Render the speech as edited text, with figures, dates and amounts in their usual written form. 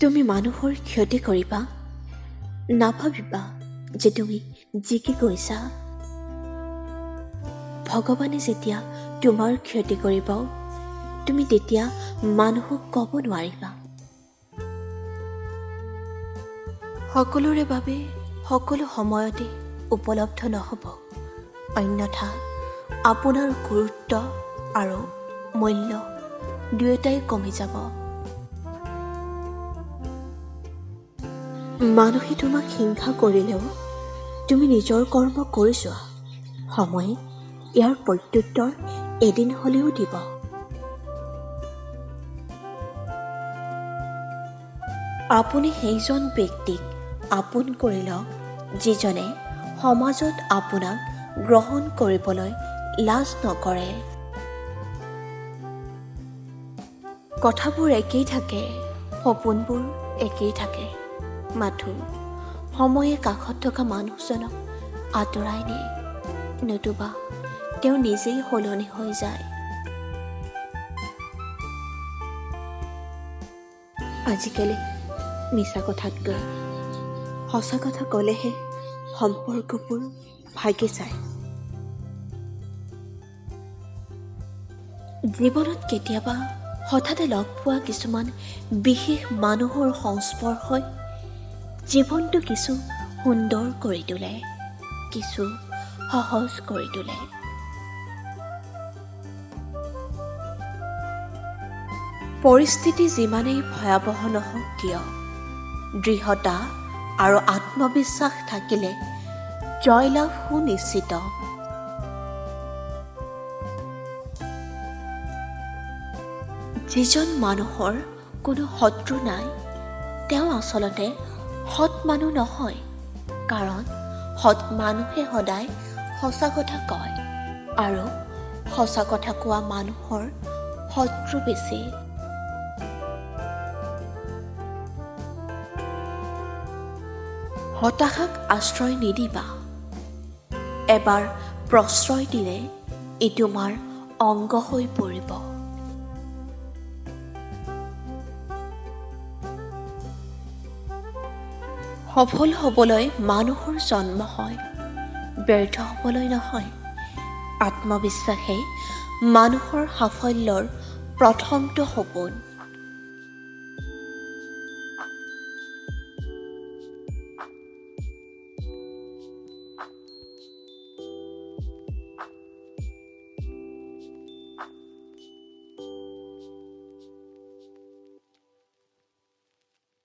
তুমি মানুহৰ ক্ষতি কৰিবা, নাভাবিবা যে তুমি জিকি গৈছা। ভগৱানে যেতিয়া তোমাৰ ক্ষতি কৰিব, তুমি তেতিয়া মানুহক ক'ব নোৱাৰিবা। সকলোৰে বাবে সকলো সময়তে উপলব্ধ নহ'ব, অন্যথা আপোনাৰ গুৰুত্ব আৰু মূল্য দুয়োটাই কমি যাব। মানুহে তোমাক হিংসা কৰিলেও তুমি নিজৰ কৰ্ম কৰি যোৱা, সময়ে ইয়াৰ প্ৰত্যুত্তৰ এদিন হ'লেও দিব। আপুনি সেইজন ব্যক্তিক আপোন কৰি লওক যিজনে সমাজত আপোনাক গ্ৰহণ কৰিবলৈ লাজ নকৰে। কথাবোৰ একেই থাকে, সপোনবোৰ একেই থাকে, মাথোঁ সময়ে কাষত থকা মানুহজনক আঁতৰাই নিয়ে, নতুবা তেওঁ নিজেই সলনি হৈ যায়। আজিকালি মিছা কথাতকৈ সঁচা কথা ক'লেহে সম্পৰ্কবোৰ ভাগি যায়। জীৱনত কেতিয়াবা হঠাতে লগ পোৱা কিছুমান বিশেষ মানুহৰ সংস্পৰ্শই জীৱনটো কিছু সুন্দৰ কৰি তোলে, কিছু সহজ কৰি তোলে। পৰিস্থিতি যিমানেই ভয়াৱহ নহওক কিয়, দৃঢ়তা আৰু আত্মবিশ্বাস থাকিলে জয়লাভ সুনিশ্চিত। যিজন মানুহৰ কোনো শত্ৰু নাই, তেওঁ আচলতে সৎ মানুহ নহয়, কাৰণ সৎ মানুহে সদায় সঁচা কথা কয় আৰু সঁচা কথা কোৱা মানুহৰ শত্ৰু বেছি। হতাশাক আশ্ৰয় নিদিবা, এবাৰ প্ৰশ্ৰয় দিলে ই তোমাৰ অংগ হৈ পৰিব। সফল হ'বলৈ মানুহৰ জন্ম হয়, ব্যৰ্থ হ'বলৈ নহয়। আত্মবিশ্বাসেই মানুহৰ সাফল্যৰ প্ৰথমটো সপোন।